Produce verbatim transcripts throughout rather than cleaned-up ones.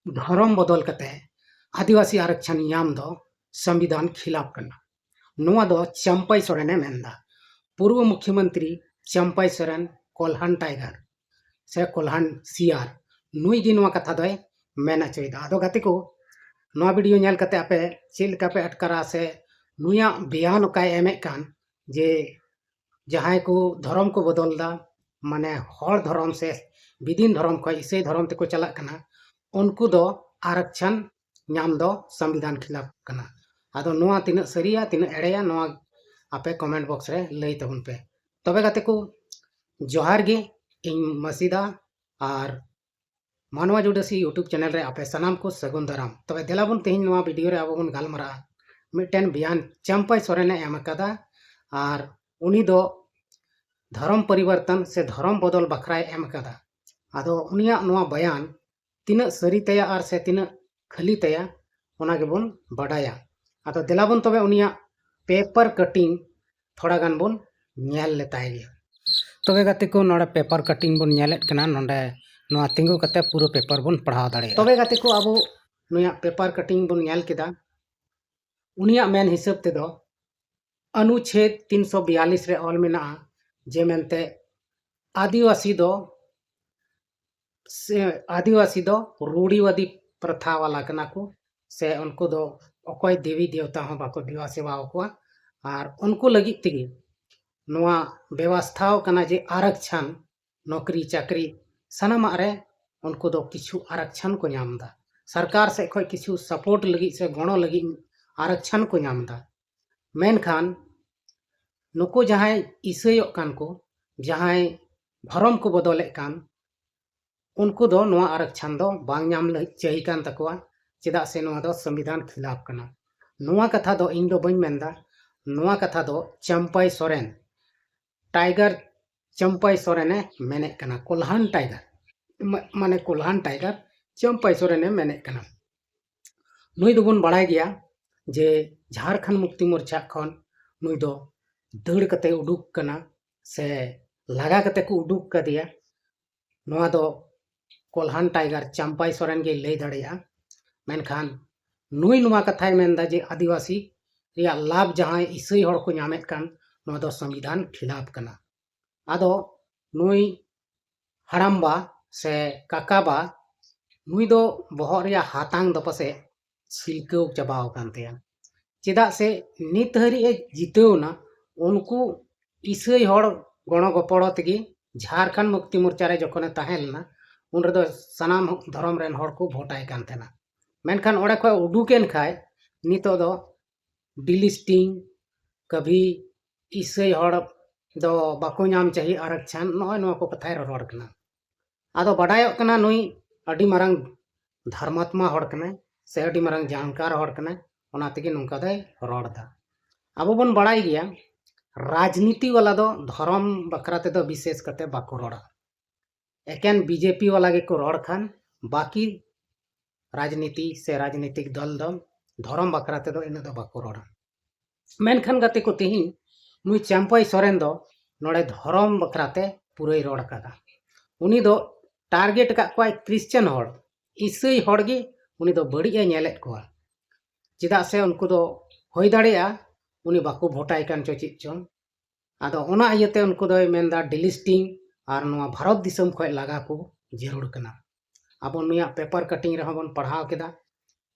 ᱫᱷᱚᱨᱚᱢ ᱵᱚᱫᱚᱞ ᱠᱟᱛᱮ ᱟᱹᱫᱤᱵᱟᱹᱥᱤ ᱟᱨᱚᱠᱪᱷᱚᱱ ᱧᱟᱢ ᱫᱚ ᱥᱚᱝᱵᱤᱫᱷᱟᱱ ᱠᱷᱤᱞᱟᱯ ᱠᱟᱱᱟ᱾ ᱱᱚᱣᱟ ᱫᱚ ᱪᱟᱢᱯᱟᱭ ᱥᱚᱨᱮᱱᱮ ᱢᱮᱱᱫᱟ᱾ ᱯᱩᱨᱵᱚ ᱢᱩᱠᱷᱭᱚᱢᱚᱱᱛᱨᱤ ᱪᱟᱢᱯᱟᱭ ᱥᱚᱨᱮᱱ, ᱠᱚᱞᱦᱟᱱ ᱴᱟᱭᱜᱟᱨ ᱥᱮ ᱠᱚᱞᱦᱟᱱ ᱥᱤᱭᱟᱨ, ᱱᱩᱭ ᱜᱮ ᱱᱚᱣᱟ ᱠᱟᱛᱷᱟ ᱫᱚᱭ ᱢᱮᱱ ᱦᱚᱪᱚᱭᱮᱫᱟ᱾ ᱟᱫᱚ ᱜᱟᱛᱮ ᱠᱚ, ᱱᱚᱣᱟ ᱵᱷᱤᱰᱤᱭᱳ ᱧᱮᱞ ᱠᱟᱛᱮ ᱟᱯᱮ ᱪᱮᱫ ᱞᱮᱠᱟ ᱯᱮ ᱟᱴᱠᱟᱨᱟ ᱥᱮ ᱱᱩᱭᱟᱜ ᱵᱮᱭᱟᱱ ᱚᱠᱟᱭ ᱮᱢᱮᱫ ᱠᱟᱱ, ᱡᱮ ᱡᱟᱦᱟᱸᱭ ᱠᱚ ᱫᱷᱚᱨᱚᱢ ᱠᱚ ᱵᱚᱫᱚᱞ ᱮᱫᱟ, ᱢᱟᱱᱮ ᱦᱚᱲ ᱫᱷᱚᱨᱚᱢ ᱥᱮ ᱵᱤᱫᱤᱱ ᱫᱷᱚᱨᱚᱢ ᱠᱷᱚᱱ ᱤᱥᱟᱹᱭ ᱫᱷᱚᱨᱚᱢ ᱛᱮᱠᱚ ᱪᱟᱞᱟᱜ ᱠᱟᱱᱟ, ᱩᱱᱠᱩ ᱫᱚ ᱟᱨᱚᱠᱪᱷᱚᱱ ᱧᱟᱢ ᱫᱚ ᱥᱚᱝᱵᱤᱫᱷᱟᱱ ᱠᱷᱤᱞᱟᱯ ᱠᱟᱱᱟ᱾ ᱟᱫᱚ ᱱᱚᱣᱟ ᱛᱤᱱᱟᱹᱜ ᱥᱟᱹᱨᱤᱭᱟ, ᱛᱤᱱᱟᱹᱜ ᱮᱲᱮᱭᱟ, ᱱᱚᱣᱟ ᱟᱯᱮ ᱠᱚᱢᱮᱱᱴ ᱵᱚᱠᱥ ᱨᱮ ᱞᱟᱹᱭ ᱛᱟᱵᱚᱱ ᱯᱮ᱾ ᱛᱚᱵᱮ ᱜᱟᱛᱮ ᱠᱚ, ᱡᱚᱦᱟᱨ ᱜᱮ, ᱤᱧ ᱢᱟᱹᱥᱤᱫᱟ ᱟᱨ ᱢᱟᱱᱣᱟ ᱡᱩᱰᱟᱹᱥᱤ YouTube ᱪᱮᱱᱮᱞ ᱨᱮ ᱟᱯᱮ ᱥᱟᱱᱟᱢ ᱠᱚ ᱥᱟᱹᱜᱩᱱ ᱫᱟᱨᱟᱢ᱾ ᱛᱚᱵᱮ ᱫᱮᱞᱟ ᱵᱚᱱ ᱛᱮᱦᱮᱧ ᱱᱚᱣᱟ ᱵᱷᱤᱰᱤᱭᱳ ᱨᱮ ᱟᱵᱚ ᱵᱚᱱ ᱜᱟᱞᱢᱟᱨᱟᱜᱼᱟ ᱢᱤᱫᱴᱮᱱ ᱵᱮᱭᱟᱱ ᱪᱟᱢᱯᱟᱭ ᱥᱚᱨᱮᱱᱮ ᱮᱢ ᱟᱠᱟᱫᱟ, ᱟᱨ ᱩᱱᱤ ᱫᱚ ᱫᱷᱚᱨᱚᱢ ᱯᱚᱨᱤᱵᱚᱨᱛᱚᱱ ᱥᱮ ᱫᱷᱚᱨᱚᱢ ᱵᱚᱫᱚᱞ ᱵᱟᱠᱷᱨᱟᱭ ᱮᱢ ᱟᱠᱟᱫᱟ᱾ ᱟᱫᱚ ᱩᱱᱤᱭᱟᱜ ᱱᱚᱣᱟ ᱵᱚᱭᱟᱱ ᱛᱤᱱᱟᱹᱜ ᱥᱟᱹᱨᱤ ᱛᱟᱭᱟ ᱟᱨ ᱥᱮ ᱛᱤᱱᱟᱹᱜ ᱠᱷᱟᱹᱞᱤ ᱛᱟᱭᱟ, ᱚᱱᱟ ᱜᱮᱵᱚᱱ ᱵᱟᱰᱟᱭᱟ᱾ ᱟᱫᱚ ᱫᱮᱞᱟ ᱵᱚᱱ ᱛᱚᱵᱮ ᱩᱱᱤᱭᱟᱜ ᱯᱮᱯᱟᱨ ᱠᱟᱴᱤᱝ ᱛᱷᱚᱲᱟ ᱜᱟᱱ ᱵᱚᱱ ᱧᱮᱞ ᱞᱮᱛᱟᱭ ᱜᱮ᱾ ᱛᱚᱵᱮ ᱜᱟᱛᱮ ᱠᱚ, ᱱᱚᱰᱮ ᱯᱮᱯᱟᱨ ᱠᱟᱴᱤᱝ ᱵᱚᱱ ᱧᱮᱞᱮᱫ ᱠᱟᱱᱟ, ᱱᱚᱰᱮ ᱱᱚᱣᱟ ᱛᱤᱸᱜᱩ ᱠᱟᱛᱮ ᱯᱩᱨᱟᱹ ᱯᱮᱯᱟᱨ ᱵᱚᱱ ᱯᱟᱲᱦᱟᱣ ᱫᱟᱲᱮᱭᱟᱜᱼᱟ᱾ ᱛᱚᱵᱮ ᱜᱟᱛᱮ ᱠᱚ, ᱟᱵᱚ ᱱᱩᱭᱟᱜ ᱯᱮᱯᱟᱨ ᱠᱟᱴᱤᱝ ᱵᱚᱱ ᱧᱮᱞ ᱠᱮᱫᱟ᱾ ᱩᱱᱤᱭᱟᱜ ᱢᱮᱱ ᱦᱤᱥᱟᱹᱵ ᱛᱮᱫᱚ ᱚᱱᱩᱪᱷᱮᱫ ᱛᱤᱱᱥᱚ ᱵᱤᱭᱟᱞᱤᱥ ᱨᱮ ᱚᱞ ᱢᱮᱱᱟᱜᱼᱟ ᱡᱮ ᱢᱮᱱᱛᱮ ᱟᱹᱫᱤᱵᱟᱹᱥᱤ ᱫᱚ ᱥᱮ ᱟᱹᱫᱤᱵᱟᱹᱥᱤ ᱫᱚ ᱨᱩᱲᱤᱣᱟᱫᱤ ᱯᱨᱚᱛᱷᱟ ᱣᱟᱞᱟ ᱠᱟᱱᱟ ᱠᱚ, ᱥᱮ ᱩᱱᱠᱩ ᱫᱚ ᱚᱠᱚᱭ ᱫᱮᱵᱤ ᱫᱮᱣᱛᱟ ᱦᱚᱸ ᱵᱟᱠᱚ ᱫᱮᱵᱟ ᱥᱮᱵᱟ ᱟᱠᱚᱣᱟ᱾ ᱟᱨ ᱩᱱᱠᱩ ᱞᱟᱹᱜᱤᱫ ᱛᱮᱜᱮ ᱱᱚᱣᱟ ᱵᱮᱵᱚᱥᱛᱷᱟᱣ ᱠᱟᱱᱟ ᱡᱮ ᱟᱨᱚᱠᱪᱷᱚᱱ, ᱱᱚᱠᱨᱤ ᱪᱟᱹᱠᱨᱤ ᱥᱟᱱᱟᱢᱟᱜ ᱨᱮ ᱩᱱᱠᱩ ᱫᱚ ᱠᱤᱪᱷᱩ ᱟᱨᱚᱠᱪᱷᱚᱱ ᱠᱚ ᱧᱟᱢ ᱮᱫᱟ᱾ ᱥᱚᱨᱠᱟᱨ ᱥᱮᱫ ᱠᱷᱚᱱ ᱠᱤᱪᱷᱩ ᱥᱟᱯᱳᱨᱴ ᱞᱟᱹᱜᱤᱫ ᱥᱮ ᱜᱚᱲᱚ ᱞᱟᱹᱜᱤᱫ ᱟᱨᱚᱠᱪᱷᱚᱱ ᱠᱚ ᱧᱟᱢ ᱮᱫᱟ᱾ ᱢᱮᱱᱠᱷᱟᱱ ᱱᱩᱠᱩ ᱡᱟᱦᱟᱸᱭ ᱤᱥᱟᱹᱭᱚᱜ ᱠᱟᱱ ᱠᱚ, ᱡᱟᱦᱟᱸᱭ ᱫᱷᱚᱨᱚᱢ ᱠᱚ ᱵᱚᱫᱚᱞᱮᱫ ᱠᱟᱱ, ᱩᱱᱠᱩ ᱫᱚ ᱱᱚᱣᱟ ᱟᱨᱚᱠᱪᱷᱚᱱ ᱫᱚ ᱵᱟᱝ ᱧᱟᱢ ᱞᱟᱹᱜᱤᱫ ᱪᱟᱹᱦᱤ ᱠᱟᱱ ᱛᱟᱠᱚᱣᱟ, ᱪᱮᱫᱟᱜ ᱥᱮ ᱱᱚᱣᱟ ᱫᱚ ᱥᱚᱝᱵᱤᱫᱷᱟᱱ ᱠᱷᱤᱞᱟᱯ ᱠᱟᱱᱟ᱾ ᱱᱚᱣᱟ ᱠᱟᱛᱷᱟ ᱫᱚ ᱤᱧ ᱫᱚ ᱵᱟᱹᱧ ᱢᱮᱱᱫᱟ, ᱱᱚᱣᱟ ᱠᱟᱛᱷᱟ ᱫᱚ ᱪᱟᱢᱯᱟᱭ ᱥᱚᱨᱮᱱ, ᱴᱟᱭᱜᱟᱨ ᱪᱟᱢᱯᱟᱭ ᱥᱚᱨᱮᱱᱮ ᱢᱮᱱᱮᱫ ᱠᱟᱱᱟ, ᱠᱚᱞᱦᱟᱱ ᱴᱟᱭᱜᱟᱨ, ᱢᱟ-, ᱢᱟᱱᱮ ᱠᱚᱞᱦᱟᱱ ᱴᱟᱭᱜᱟᱨ ᱪᱟᱢᱯᱟᱭ ᱥᱚᱨᱮᱱᱮ ᱢᱮᱱᱮᱫ ᱠᱟᱱᱟ᱾ ᱱᱩᱭ ᱫᱚᱵᱚᱱ ᱵᱟᱲᱟᱭ ᱜᱮᱭᱟ ᱡᱮ ᱡᱷᱟᱲᱠᱷᱚᱸᱰ ᱢᱩᱠᱛᱤ ᱢᱳᱨᱪᱟ ᱠᱷᱚᱱ ᱱᱩᱭ ᱫᱚ ᱫᱟᱹᱲ ᱠᱟᱛᱮ ᱩᱰᱩᱠ ᱠᱟᱱᱟ ᱥᱮ ᱞᱟᱜᱟ ᱠᱟᱛᱮ ᱠᱚ ᱩᱰᱩᱠ ᱠᱟᱫᱮᱭᱟ᱾ ᱱᱚᱣᱟ ᱫᱚ ᱠᱚᱞᱦᱟᱱ ᱴᱟᱭᱜᱟᱨ ᱪᱟᱢᱯᱟᱭ ᱥᱚᱨᱮᱱ ᱜᱮᱭ ᱞᱟᱹᱭ ᱫᱟᱲᱮᱭᱟᱜᱼᱟ᱾ ᱢᱮᱱᱠᱷᱟᱱ ᱱᱩᱭ ᱱᱚᱣᱟ ᱠᱟᱛᱷᱟᱭ ᱢᱮᱱᱫᱟ ᱡᱮ ᱟᱹᱫᱤᱵᱟᱹᱥᱤ ᱨᱮᱭᱟᱜ ᱞᱟᱵᱷ ᱡᱟᱦᱟᱸᱭ ᱤᱥᱟᱹᱭ ᱦᱚᱲ ᱠᱚ ᱧᱟᱢᱮᱫ ᱠᱟᱱ, ᱱᱚᱣᱟ ᱫᱚ ᱥᱚᱝᱵᱤᱫᱷᱟᱱ ᱠᱷᱤᱞᱟᱯ ᱠᱟᱱᱟ᱾ ᱟᱫᱚ ᱱᱩᱭ ᱦᱟᱲᱟᱢᱵᱟ ᱥᱮ ᱠᱟᱠᱟᱵᱟ, ᱱᱩᱭ ᱫᱚ ᱵᱚᱦᱚᱜ ᱨᱮᱭᱟᱜ ᱦᱟᱛᱟᱝ ᱫᱚ ᱯᱟᱥᱮᱡ ᱥᱤᱞᱠᱟᱹᱣ ᱪᱟᱵᱟᱣ ᱟᱠᱟᱱ ᱛᱟᱭᱟ᱾ ᱪᱮᱫᱟᱜ ᱥᱮ ᱱᱤᱛ ᱦᱟᱹᱨᱤᱡ ᱮ ᱡᱤᱛᱟᱹᱣ ᱮᱱᱟ, ᱩᱱᱠᱩ ᱤᱥᱟᱹᱭ ᱦᱚᱲ ᱜᱚᱲᱚ ᱜᱚᱯᱚᱲᱚ ᱛᱮᱜᱮ ᱡᱷᱟᱲᱠᱷᱚᱸᱰ ᱢᱩᱠᱛᱤ ᱢᱳᱨᱪᱟ ᱨᱮ ᱡᱚᱠᱷᱚᱱᱮ ᱛᱟᱦᱮᱸ ᱞᱮᱱᱟ, ᱩᱱ ᱨᱮᱫᱚ ᱥᱟᱱᱟᱢ ᱫᱷᱚᱨᱚᱢ ᱨᱮᱱ ᱦᱚᱲ ᱠᱚ ᱵᱷᱳᱴ ᱟᱭ ᱠᱟᱱ ᱛᱟᱦᱮᱱᱟ᱾ ᱢᱮᱱᱠᱷᱟᱱ ᱚᱸᱰᱮ ᱠᱷᱚᱱ ᱩᱰᱩᱠ ᱮᱱ ᱠᱷᱟᱡ ᱱᱤᱛᱚᱜ ᱫᱚ delisting, ᱠᱟᱵᱷᱤ ᱤᱥᱟᱹᱭ ᱦᱚᱲ ᱫᱚ ᱵᱟᱠᱚ ᱧᱟᱢ ᱪᱟᱹᱦᱤ ᱟᱨᱟᱠᱪᱷᱟᱱ, ᱱᱚᱜᱼᱚᱭ ᱱᱚᱣᱟ ᱠᱚ ᱠᱟᱛᱷᱟᱭ ᱨᱚᱨᱚᱲ ᱠᱟᱱᱟ᱾ ᱟᱫᱚ ᱵᱟᱰᱟᱭᱚᱜ ᱠᱟᱱᱟ ᱱᱩᱭ ᱟᱹᱰᱤ ᱢᱟᱨᱟᱝ ᱫᱷᱟᱨᱢᱟᱛᱢᱟ ᱦᱚᱲ ᱠᱟᱱᱟᱭ ᱥᱮ ᱟᱹᱰᱤ ᱢᱟᱨᱟᱝ ᱡᱟᱱᱠᱟᱨ ᱦᱚᱲ ᱠᱟᱱᱟᱭ, ᱚᱱᱟ ᱛᱮᱜᱮ ᱱᱚᱝᱠᱟ ᱫᱚᱭ ᱨᱚᱲ ᱮᱫᱟ᱾ ᱟᱵᱚ ᱵᱚᱱ ᱵᱟᱲᱟᱭ ᱜᱮᱭᱟ, ᱨᱟᱡᱽᱱᱤᱛᱤ ᱵᱟᱞᱟ ᱫᱚ ᱫᱷᱚᱨᱚᱢ ᱵᱟᱠᱷᱨᱟ ᱛᱮᱫᱚ ᱵᱤᱥᱮᱥ ᱠᱟᱛᱮ ᱵᱟᱠᱚ ᱨᱚᱲᱟ᱾ ᱮᱠᱮᱱ ᱵᱤᱡᱮᱯᱤ ᱵᱟᱞᱟ ᱜᱮᱠᱚ ᱨᱚᱲ ᱠᱷᱟᱱ, ᱵᱟᱹᱠᱤ ᱨᱟᱡᱽᱱᱤᱛᱤ ᱥᱮ ᱨᱟᱡᱽᱱᱤᱛᱤᱠ ᱫᱚᱞ ᱫᱚ ᱫᱷᱚᱨᱚᱢ ᱵᱟᱠᱷᱨᱟ ᱛᱮᱫᱚ ᱤᱱᱟᱹᱜ ᱫᱚ ᱵᱟᱠᱚ ᱨᱚᱲᱟ᱾ ᱢᱮᱱᱠᱷᱟᱱ ᱜᱟᱛᱮ ᱠᱚ, ᱛᱮᱦᱮᱧ ᱱᱩᱭ ᱪᱟᱢᱯᱟᱭ ᱥᱚᱨᱮᱱ ᱫᱚ ᱱᱚᱰᱮ ᱫᱷᱚᱨᱚᱢ ᱵᱟᱠᱷᱨᱟ ᱛᱮ ᱯᱩᱨᱟᱹᱭ ᱨᱚᱲ ᱟᱠᱟᱫᱟ᱾ ᱩᱱᱤ ᱫᱚ ᱴᱟᱨᱜᱮᱴ ᱟᱠᱟᱫ ᱠᱚᱣᱟᱭ ᱠᱨᱤᱥᱪᱟᱱ ᱦᱚᱲ, ᱤᱥᱟᱹᱭ ᱦᱚᱲ ᱜᱮ ᱩᱱᱤ ᱫᱚ ᱵᱟᱹᱲᱤᱡ ᱮ ᱧᱮᱞᱮᱫ ᱠᱚᱣᱟ᱾ ᱪᱮᱫᱟᱜ ᱥᱮ ᱩᱱᱠᱩ ᱫᱚ ᱦᱩᱭ ᱫᱟᱲᱮᱭᱟᱜᱼᱟ ᱩᱱᱤ ᱵᱟᱠᱚ ᱵᱷᱳᱴᱟᱭ ᱠᱟᱱ ᱪᱚ ᱪᱮᱫ ᱪᱚᱝ᱾ ᱟᱫᱚ ᱚᱱᱟ ᱤᱭᱟᱹᱛᱮ ᱩᱱᱠᱩ ᱫᱚᱭ ᱢᱮᱱᱫᱟ delisting ᱟᱨ ᱱᱚᱣᱟ ᱵᱷᱟᱨᱚᱛ ᱫᱤᱥᱚᱢ ᱠᱷᱚᱱ ᱞᱟᱜᱟ ᱠᱚ ᱡᱟᱹᱨᱩᱲ ᱠᱟᱱᱟ᱾ ᱟᱵᱚ ᱱᱩᱭᱟᱜ ᱯᱮᱯᱟᱨ ᱠᱟᱴᱤᱝ ᱨᱮᱦᱚᱸ ᱵᱚᱱ ᱯᱟᱲᱦᱟᱣ ᱠᱮᱫᱟ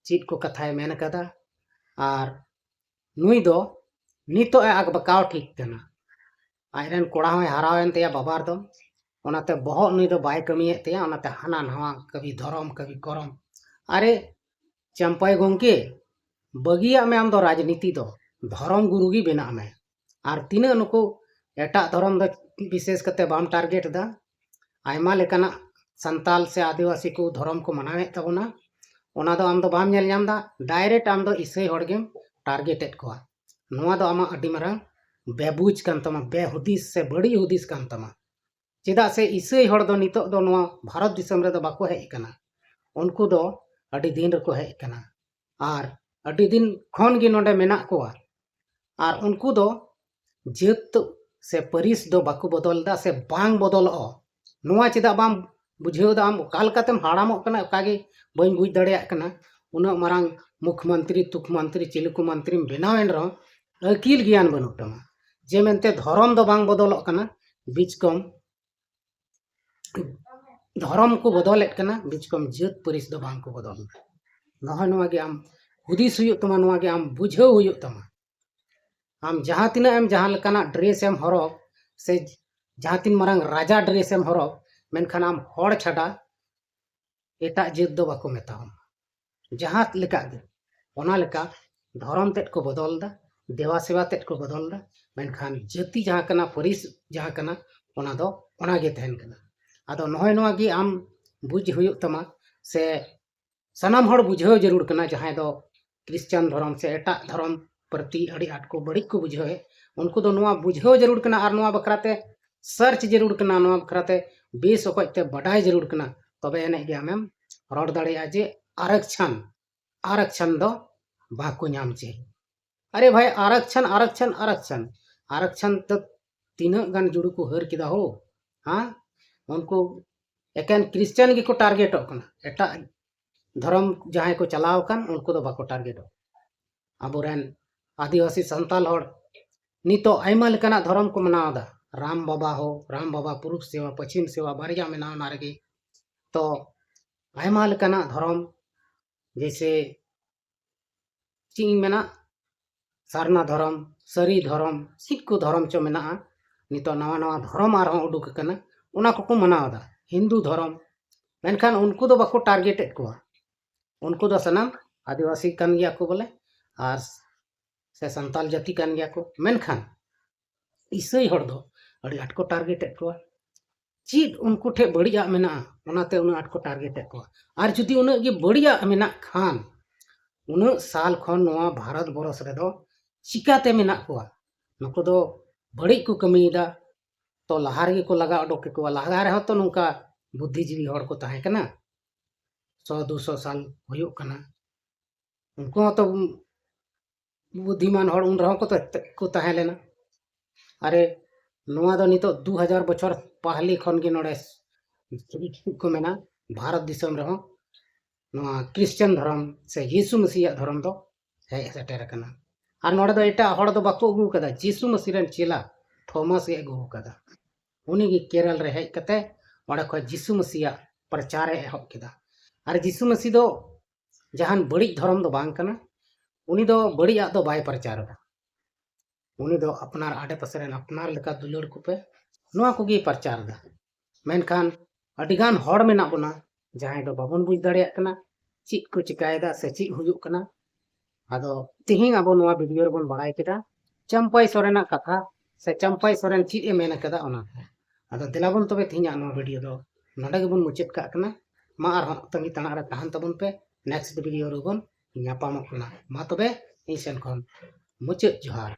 ᱪᱮᱫ ᱠᱚ ᱠᱟᱛᱷᱟᱭ ᱢᱮᱱ ᱠᱟᱫᱟ᱾ ᱟᱨ ᱱᱩᱭ ᱫᱚ ᱱᱤᱛᱚᱜ ᱮ ᱟᱠᱵᱟᱠᱟᱣ ᱴᱷᱤᱠ ᱠᱟᱱᱟ᱾ ᱟᱡᱨᱮᱱ ᱠᱚᱲᱟ ᱦᱚᱸᱭ ᱦᱟᱨᱟᱣᱮᱱ ᱛᱟᱭᱟ ᱵᱟᱵᱟᱨ ᱫᱚ, ᱚᱱᱟᱛᱮ ᱵᱚᱦᱚᱜ ᱱᱩᱭ ᱫᱚ ᱵᱟᱭ ᱠᱟᱹᱢᱤᱭᱮᱫ ᱛᱟᱭᱟ᱾ ᱚᱱᱟᱛᱮ ᱦᱟᱱᱟ ᱱᱟᱣᱟ ᱠᱟᱹᱵᱷᱤ ᱫᱷᱚᱨᱚᱢ ᱠᱟᱹᱵᱷᱤ ᱠᱚᱨᱚᱢ᱾ ᱟᱨᱮ ᱪᱟᱢᱯᱟᱭ ᱜᱚᱢᱠᱮ, ᱵᱟᱹᱜᱤᱭᱟᱜ ᱢᱮ ᱟᱢ ᱫᱚ ᱨᱟᱡᱽᱱᱤᱛᱤ ᱫᱚ, ᱫᱷᱚᱨᱚᱢ ᱜᱩᱨᱩ ᱜᱮ ᱵᱮᱱᱟᱜ ᱢᱮ᱾ ᱟᱨ ᱛᱤᱱᱟᱹᱜ ᱱᱩᱠᱩ ᱮᱴᱟᱜ ᱫᱷᱚᱨᱚᱢ ᱫᱚ ᱵᱤᱥᱮᱥ ᱠᱟᱛᱮ ᱵᱟᱢ ᱴᱟᱨᱜᱮᱴ ᱮᱫᱟ? ᱟᱭᱢᱟ ᱞᱮᱠᱟᱱᱟᱜ ᱥᱟᱱᱛᱟᱞ ᱥᱮ ᱟᱹᱫᱤᱵᱟᱹᱥᱤ ᱠᱚ ᱫᱷᱚᱨᱚᱢ ᱠᱚ ᱢᱟᱱᱟᱣᱮᱫ ᱛᱟᱵᱚᱱᱟ, ᱚᱱᱟ ᱫᱚ ᱟᱢ ᱫᱚ ᱵᱟᱢ ᱧᱮᱞ ᱧᱟᱢ ᱮᱫᱟ᱾ ᱰᱟᱭᱨᱮᱠᱴ ᱟᱢ ᱫᱚ ᱤᱥᱟᱹᱭ ᱦᱚᱲ ᱜᱮᱢ ᱴᱟᱨᱜᱮᱴ ᱮᱫ ᱠᱚᱣᱟ᱾ ᱱᱚᱣᱟ ᱫᱚ ᱟᱢᱟᱜ ᱟᱹᱰᱤ ᱢᱟᱨᱟᱝ ᱵᱮᱵᱩᱡᱽ ᱠᱟᱱ ᱛᱟᱢᱟ, ᱵᱮᱦᱩᱫᱤᱥ ᱥᱮ ᱵᱟᱹᱲᱤᱡ ᱦᱩᱫᱤᱥ ᱠᱟᱱ ᱛᱟᱢᱟ᱾ ᱪᱮᱫᱟᱜ ᱥᱮ ᱤᱥᱟᱹᱭ ᱦᱚᱲ ᱫᱚ ᱱᱤᱛᱚᱜ ᱫᱚ ᱱᱚᱣᱟ ᱵᱷᱟᱨᱚᱛ ᱫᱤᱥᱚᱢ ᱨᱮᱫᱚ ᱵᱟᱠᱚ ᱦᱮᱡ ᱟᱠᱟᱱᱟ, ᱩᱱᱠᱩ ᱫᱚ ᱟᱹᱰᱤ ᱫᱤᱱ ᱨᱮᱠᱚ ᱦᱮᱡ ᱟᱠᱟᱱᱟ᱾ ᱟᱨ ᱟᱹᱰᱤ ᱫᱤᱱ ᱠᱷᱚᱱ ᱜᱮ ᱱᱚᱰᱮ ᱢᱮᱱᱟᱜ ᱠᱚᱣᱟ᱾ ᱟᱨ ᱩᱱᱠᱩ ᱫᱚ ᱡᱟᱹᱛ ᱥᱮ ᱯᱟᱹᱨᱤᱥ ᱫᱚ ᱵᱟᱠᱚ ᱵᱚᱫᱚᱞ ᱮᱫᱟ ᱥᱮ ᱵᱟᱝ ᱵᱚᱫᱚᱞᱚᱜᱼᱟ᱾ ᱱᱚᱣᱟ ᱪᱮᱫᱟᱜ ᱵᱟᱝ ᱵᱩᱡᱷᱟᱹᱣ ᱫᱟ ᱟᱢ ᱚᱠᱟ ᱞᱮᱠᱟᱛᱮᱢ ᱦᱟᱲᱟᱢᱚᱜ ᱠᱟᱱᱟ, ᱚᱠᱟ ᱜᱮ ᱵᱟᱹᱧ ᱵᱩᱡᱽ ᱫᱟᱲᱮᱭᱟᱜ ᱠᱟᱱᱟ᱾ ᱩᱱᱟᱹᱜ ᱢᱟᱨᱟᱝ ᱢᱩᱠᱷ ᱢᱚᱱᱛᱨᱤ, ᱛᱩᱠᱷ ᱢᱚᱱᱛᱨᱤ, ᱪᱤᱞᱤ ᱠᱚ ᱢᱚᱱᱛᱨᱤᱢ ᱵᱮᱱᱟᱣ ᱮᱱ ᱨᱮᱦᱚᱸ ᱟᱹᱠᱤᱞ ᱜᱮᱭᱟᱱ ᱵᱟᱹᱱᱩᱜ ᱛᱟᱢᱟ᱾ ᱡᱮ ᱢᱮᱱᱛᱮ ᱫᱷᱚᱨᱚᱢ ᱫᱚ ᱵᱟᱝ ᱵᱚᱫᱚᱞᱚᱜ ᱠᱟᱱᱟ, ᱵᱤᱪᱠᱚᱢ ᱫᱷᱚᱨᱚᱢ ᱠᱚ ᱵᱚᱫᱚᱞᱮᱫ ᱠᱟᱱᱟ, ᱵᱤᱪᱠᱚᱢ ᱡᱟᱹᱛ ᱯᱟᱹᱨᱤᱥ ᱫᱚ ᱵᱟᱝ ᱠᱚ ᱵᱚᱫᱚᱞ ᱮᱫᱟ᱾ ᱱᱚᱜᱼᱚᱭ ᱱᱚᱣᱟ ᱜᱮ ᱟᱢ ᱦᱩᱫᱤᱥ ᱦᱩᱭᱩᱜ ᱛᱟᱢᱟ, ᱱᱚᱣᱟ ᱜᱮ ᱟᱢ ᱵᱩᱡᱷᱟᱹᱣ ᱦᱩᱭᱩᱜ ᱛᱟᱢᱟ᱾ ᱟᱢ ᱡᱟᱦᱟᱸ ᱛᱤᱱᱟᱹᱜ ᱮᱢ ᱡᱟᱦᱟᱸ ᱞᱮᱠᱟᱱᱟᱜ dress ᱮᱢ ᱦᱚᱨᱚᱜ, ᱥᱮ ᱡᱟᱦᱟᱸ ᱛᱤᱱ ᱢᱟᱨᱟᱝ ᱨᱟᱡᱟ dress ᱮᱢ ᱦᱚᱨᱚᱜ, ᱢᱮᱱᱠᱷᱟᱱ ᱟᱢ ᱦᱚᱲ ᱪᱷᱟᱰᱟ ᱮᱴᱟᱜ ᱡᱟᱹᱛ ᱫᱚ ᱵᱟᱠᱚ ᱢᱮᱛᱟᱣᱟᱢᱟ᱾ ᱡᱟᱦᱟᱸ ᱞᱮᱠᱟ ᱜᱮ, ᱚᱱᱟ ᱞᱮᱠᱟ ᱫᱷᱚᱨᱚᱢ ᱛᱮᱫ ᱠᱚ ᱵᱚᱫᱚᱞ ᱮᱫᱟ, ᱫᱮᱵᱟ ᱥᱮᱵᱟ ᱛᱮᱫ ᱠᱚ ᱵᱚᱫᱚᱞ ᱮᱫᱟ, ᱢᱮᱱᱠᱷᱟᱱ ᱡᱟᱹᱛᱤ ᱡᱟᱦᱟᱸ ᱠᱟᱱᱟ, ᱯᱟᱹᱨᱤᱥ ᱡᱟᱦᱟᱸ ᱠᱟᱱᱟ, ᱚᱱᱟ ᱫᱚ ᱚᱱᱟ ᱜᱮ ᱛᱟᱦᱮᱱ ᱠᱟᱱᱟ᱾ ᱟᱫᱚ ᱱᱚᱜᱼᱚᱭ ᱱᱚᱣᱟ ᱜᱮ ᱟᱢ ᱵᱩᱡᱽ ᱦᱩᱭᱩᱜ ᱛᱟᱢᱟ, ᱥᱮ ᱥᱟᱱᱟᱢ ᱦᱚᱲ ᱵᱩᱡᱷᱟᱹᱣ ᱡᱟᱹᱨᱩᱲ ᱠᱟᱱᱟ, ᱡᱟᱦᱟᱸᱭ ᱫᱚ ᱠᱷᱨᱤᱥᱪᱟᱱ ᱫᱷᱚᱨᱚᱢ ᱥᱮ ᱮᱴᱟᱜ ᱫᱷᱚᱨᱚᱢ ᱯᱨᱚᱛᱤ ᱟᱹᱰᱤ ᱟᱸᱴ ᱠᱚ ᱵᱟᱹᱲᱤᱡ ᱠᱚ ᱵᱩᱡᱷᱟᱹᱣᱮᱫ, ᱩᱱᱠᱩ ᱫᱚ ᱱᱚᱣᱟ ᱵᱩᱡᱷᱟᱹᱣ ᱡᱟᱹᱨᱩᱲ ᱠᱟᱱᱟ ᱟᱨ ᱱᱚᱣᱟ ᱵᱟᱠᱷᱨᱟ ᱛᱮ search ᱡᱟᱹᱨᱩᱲ ᱠᱟᱱᱟ, ᱱᱚᱣᱟ ᱵᱟᱠᱷᱨᱟ ᱛᱮ ᱵᱮᱥ ᱚᱠᱚᱡ ᱛᱮ ᱵᱟᱰᱟᱭ ᱡᱟᱹᱨᱩᱲ ᱠᱟᱱᱟ᱾ ᱛᱚᱵᱮ ᱟᱹᱱᱤᱡ ᱜᱮ ᱟᱢᱮᱢ ᱨᱚᱲ ᱫᱟᱲᱮᱭᱟᱜᱼᱟ ᱡᱮ ᱟᱨᱚᱠᱪᱷᱟᱱ, ᱟᱨᱚᱠᱪᱷᱟᱱ ᱫᱚ ᱵᱟᱠᱚ ᱧᱟᱢ ᱪᱮ᱾ ᱟᱨᱮ ᱵᱷᱟᱭ, ᱟᱨᱚᱠᱪᱷᱟᱱ, ᱟᱨᱚᱠᱪᱷᱟᱱ, ᱟᱨᱚᱠᱪᱷᱟᱱ, ᱟᱨᱚᱠᱪᱷᱟᱱ ᱫᱚ ᱛᱤᱱᱟᱹᱜ ᱜᱟᱱ ᱡᱩᱲᱩ ᱠᱚ ᱦᱟᱹᱨ ᱠᱮᱫᱟ ᱦᱳ, ᱦᱮᱸ? ᱩᱱᱠᱩ ᱮᱠᱮᱱ ᱠᱷᱨᱤᱥᱪᱟᱱ ᱜᱮᱠᱚ ᱴᱟᱨᱜᱮᱴᱚᱜ ᱠᱟᱱᱟ, ᱮᱴᱟᱜ ᱫᱷᱚᱨᱚᱢ ᱡᱟᱦᱟᱸᱭ ᱠᱚ ᱪᱟᱞᱟᱣ ᱟᱠᱟᱱ ᱩᱱᱠᱩ ᱫᱚ ᱵᱟᱠᱚ ᱴᱟᱨᱜᱮᱴᱚᱜ᱾ ᱟᱵᱚᱨᱮᱱ ᱟᱹᱫᱤᱵᱟᱹᱥᱤ ᱥᱟᱱᱛᱟᱞ ᱦᱚᱲ ᱱᱤᱛᱚᱜ ᱟᱭᱢᱟ ᱞᱮᱠᱟᱱᱟᱜ ᱫᱷᱚᱨᱚᱢ ᱠᱚ ᱢᱟᱱᱟᱣ ᱮᱫᱟ᱾ ᱨᱟᱢ ᱵᱟᱵᱟ ᱦᱚᱸ, ᱨᱟᱢ ᱵᱟᱵᱟ ᱯᱩᱨᱩᱵ ᱥᱮᱵᱟ, ᱯᱚᱪᱷᱤᱢ ᱥᱮᱵᱟ ᱵᱟᱨᱭᱟ ᱢᱮᱱᱟᱜᱼᱟ ᱚᱱᱟ ᱨᱮᱜᱮ᱾ ᱛᱚ ᱟᱭᱢᱟ ᱞᱮᱠᱟᱱᱟᱜ ᱫᱷᱚᱨᱚᱢ, ᱡᱮᱭᱥᱮ ᱪᱮᱫ ᱤᱧ ᱢᱮᱱᱟ, ᱥᱟᱨᱱᱟ ᱫᱷᱚᱨᱚᱢ, ᱥᱟᱹᱨᱤ ᱫᱷᱚᱨᱚᱢ, ᱪᱮᱫ ᱠᱚ ᱫᱷᱚᱨᱚᱢ ᱪᱚ ᱢᱮᱱᱟᱜᱼᱟ, ᱱᱤᱛᱚᱜ ᱱᱟᱣᱟ ᱱᱟᱣᱟ ᱫᱷᱚᱨᱚᱢ ᱟᱨᱦᱚᱸ ᱩᱰᱩᱠ ᱟᱠᱟᱱᱟ, ᱚᱱᱟ ᱠᱚᱠᱚ ᱢᱟᱱᱟᱣ ᱮᱫᱟ, ᱦᱤᱱᱫᱩ ᱫᱷᱚᱨᱚᱢ᱾ ᱢᱮᱱᱠᱷᱟᱱ ᱩᱱᱠᱩ ᱫᱚ ᱵᱟᱠᱚ ᱴᱟᱨᱜᱮᱴᱮᱫ ᱠᱚᱣᱟ᱾ ᱩᱱᱠᱩ ᱫᱚ ᱥᱟᱱᱟᱢ ᱟᱹᱫᱤᱵᱟᱹᱥᱤ ᱠᱟᱱ ᱜᱮᱭᱟ ᱠᱚ ᱵᱚᱞᱮ, ᱟᱨ ᱥᱮ ᱥᱟᱱᱛᱟᱞ ᱡᱟᱹᱛᱤ ᱠᱟᱱ ᱜᱮᱭᱟ ᱠᱚ᱾ ᱢᱮᱱᱠᱷᱟᱱ ᱤᱥᱟᱹᱭ ᱦᱚᱲ ᱫᱚ ᱟᱹᱰᱤ ᱟᱸᱴ ᱠᱚ ᱴᱟᱨᱜᱮᱴᱮᱫ ᱠᱚᱣᱟ᱾ ᱪᱮᱫ ᱩᱱᱠᱩ ᱴᱷᱮᱱ ᱵᱟᱹᱲᱤᱡᱟᱜ ᱢᱮᱱᱟᱜᱼᱟ, ᱚᱱᱟᱛᱮ ᱩᱱᱟᱹᱜ ᱟᱸᱴ ᱠᱚ ᱴᱟᱨᱜᱮᱴᱮᱫ ᱠᱚᱣᱟ? ᱟᱨ ᱡᱩᱫᱤ ᱩᱱᱟᱹᱜ ᱜᱮ ᱵᱟᱹᱲᱤᱡᱟᱜ ᱢᱮᱱᱟᱜ ᱠᱷᱟᱱ, ᱩᱱᱟᱹᱜ ᱥᱟᱞ ᱠᱷᱚᱱ ᱱᱚᱣᱟ ᱵᱷᱟᱨᱚᱛ ᱵᱚᱨᱚᱥ ᱨᱮᱫᱚ ᱪᱤᱠᱟᱛᱮ ᱢᱮᱱᱟᱜ ᱠᱚᱣᱟ? ᱱᱩᱠᱩ ᱫᱚ ᱵᱟᱹᱲᱤᱡ ᱠᱚ ᱠᱟᱹᱢᱤᱭᱮᱫᱟ, ᱛᱚ ᱞᱟᱦᱟ ᱨᱮᱜᱮ ᱠᱚ ᱞᱟᱜᱟ ᱚᱰᱚᱠ ᱠᱮᱠᱚᱣᱟ᱾ ᱞᱟᱦᱟ ᱨᱮᱦᱚᱸ ᱛᱚ ᱱᱚᱝᱠᱟ ᱵᱩᱫᱽᱫᱷᱤᱡᱤᱵᱤ ᱦᱚᱲ ᱠᱚ ᱛᱟᱦᱮᱸ ᱠᱟᱱᱟ, ᱥᱚ ᱫᱩᱥᱚ ᱥᱟᱞ ᱦᱩᱭᱩᱜ ᱠᱟᱱᱟ, ᱩᱱᱠᱩ ᱦᱚᱸ ᱛᱚ ᱵᱩᱫᱽᱫᱷᱤᱢᱟᱱ ᱦᱚᱲ ᱩᱱ ᱨᱮᱦᱚᱸ ᱠᱚ ᱛᱟ-, ᱠᱚ ᱛᱟᱦᱮᱸ ᱞᱮᱱᱟ᱾ ᱟᱨᱮ, ᱱᱚᱣᱟ ᱫᱚ ᱱᱤᱛᱚᱜ ᱫᱩ ᱦᱟᱡᱟᱨ ᱵᱚᱪᱷᱚᱨ ᱯᱟᱦᱞᱮ ᱠᱷᱚᱱ ᱜᱮ ᱱᱚᱰᱮ ᱪᱮᱫ ᱠᱚ ᱢᱮᱱᱟ, ᱵᱷᱟᱨᱚᱛ ᱫᱤᱥᱚᱢ ᱨᱮᱦᱚᱸ ᱱᱚᱣᱟ ᱠᱨᱤᱥᱪᱟᱱ ᱫᱷᱚᱨᱚᱢ ᱥᱮ ᱡᱤᱥᱩ ᱢᱟᱹᱥᱤᱭᱟᱜ ᱫᱷᱚᱨᱚᱢ ᱫᱚ ᱦᱮᱡ ᱥᱮᱴᱮᱨ ᱟᱠᱟᱱᱟ᱾ ᱟᱨ ᱱᱚᱰᱮ ᱫᱚ ᱮᱴᱟᱜ ᱦᱚᱲ ᱫᱚ ᱵᱟᱠᱚ ᱟᱹᱜᱩ ᱟᱠᱟᱫᱟ, ᱡᱤᱥᱩ ᱢᱟᱹᱥᱤ ᱨᱮᱱ ᱪᱮᱞᱟ ᱛᱷᱚᱢᱟᱥ ᱜᱮ ᱟᱹᱜᱩ ᱟᱠᱟᱫᱟ᱾ ᱩᱱᱤ ᱜᱮ ᱠᱮᱨᱟᱞ ᱨᱮ ᱦᱮᱡ ᱠᱟᱛᱮ ᱚᱸᱰᱮ ᱠᱷᱚᱱ ᱡᱤᱥᱩ ᱢᱟᱹᱥᱤᱭᱟᱜ ᱯᱨᱚᱪᱟᱨ ᱮ ᱮᱦᱚᱵ ᱠᱮᱫᱟ᱾ ᱟᱨ ᱡᱤᱥᱩ ᱢᱟᱹᱥᱤ ᱫᱚ ᱡᱟᱦᱟᱱ ᱵᱟᱹᱲᱤᱡ ᱫᱷᱚᱨᱚᱢ ᱫᱚ ᱵᱟᱝ ᱠᱟᱱᱟ᱾ ᱩᱱᱤ ᱫᱚ ᱵᱟᱹᱲᱤᱡᱟᱜ ᱫᱚ ᱵᱟᱭ ᱯᱨᱚᱪᱟᱨ ᱮᱫᱟ᱾ ᱩᱱᱤ ᱫᱚ ᱟᱯᱱᱟᱨ ᱟᱰᱮ ᱯᱟᱥᱮ ᱨᱮᱱ ᱟᱯᱱᱟᱨ ᱞᱮᱠᱟ ᱫᱩᱞᱟᱹᱲ ᱠᱚᱯᱮ, ᱱᱚᱣᱟ ᱠᱚᱜᱮᱭ ᱯᱨᱚᱪᱟᱨ ᱮᱫᱟ᱾ ᱢᱮᱱᱠᱷᱟᱱ ᱟᱹᱰᱤᱜᱟᱱ ᱦᱚᱲ ᱢᱮᱱᱟᱜ ᱵᱚᱱᱟ, ᱡᱟᱦᱟᱸᱭ ᱫᱚ ᱵᱟᱵᱚᱱ ᱵᱩᱡᱽ ᱫᱟᱲᱮᱭᱟᱜ ᱠᱟᱱᱟ ᱪᱮᱫ ᱠᱚ ᱪᱤᱠᱟᱭᱮᱫᱟ ᱥᱮ ᱪᱮᱫ ᱦᱩᱭᱩᱜ ᱠᱟᱱᱟ᱾ ᱟᱫᱚ ᱛᱤᱦᱤᱧ ᱟᱵᱚ ᱱᱚᱣᱟ ᱵᱷᱤᱰᱤᱭᱳ ᱨᱮᱵᱚᱱ ᱵᱟᱲᱟᱭ ᱠᱮᱫᱟ ᱪᱟᱢᱯᱟᱭ ᱥᱚᱨᱮᱱᱟᱜ ᱠᱟᱛᱷᱟ ᱥᱮ ᱪᱟᱢᱯᱟᱭ ᱥᱚᱨᱮᱱ ᱪᱮᱫ ᱮ ᱢᱮᱱ ᱠᱟᱫᱟ ᱚᱱᱟ ᱠᱚ᱾ ᱟᱫᱚ ᱫᱮᱞᱟ ᱵᱚᱱ ᱛᱚᱵᱮ ᱛᱤᱦᱤᱧᱟᱜ ᱱᱚᱣᱟ ᱵᱷᱤᱰᱤᱭᱳ ᱫᱚ ᱱᱚᱰᱮ ᱜᱮᱵᱚᱱ ᱢᱩᱪᱟᱹᱫ ᱠᱟᱜ ᱠᱟᱱᱟ᱾ ᱢᱟ ᱟᱨᱦᱚᱸ ᱛᱟᱺᱜᱤ ᱛᱟᱲᱟᱜ ᱨᱮ ᱛᱟᱦᱮᱱ ᱛᱟᱵᱚᱱ ᱯᱮ, ᱱᱮᱠᱥᱴ ᱵᱷᱤᱰᱤᱭᱳ ᱨᱮᱵᱚᱱ ᱧᱟᱯᱟᱢᱚᱜ ᱠᱟᱱᱟ᱾ ᱢᱟ ᱛᱚᱵᱮ ᱤᱧ ᱥᱮᱱ ᱠᱷᱚᱱ ᱢᱩᱪᱟᱹᱫ ᱡᱚᱦᱟᱨ᱾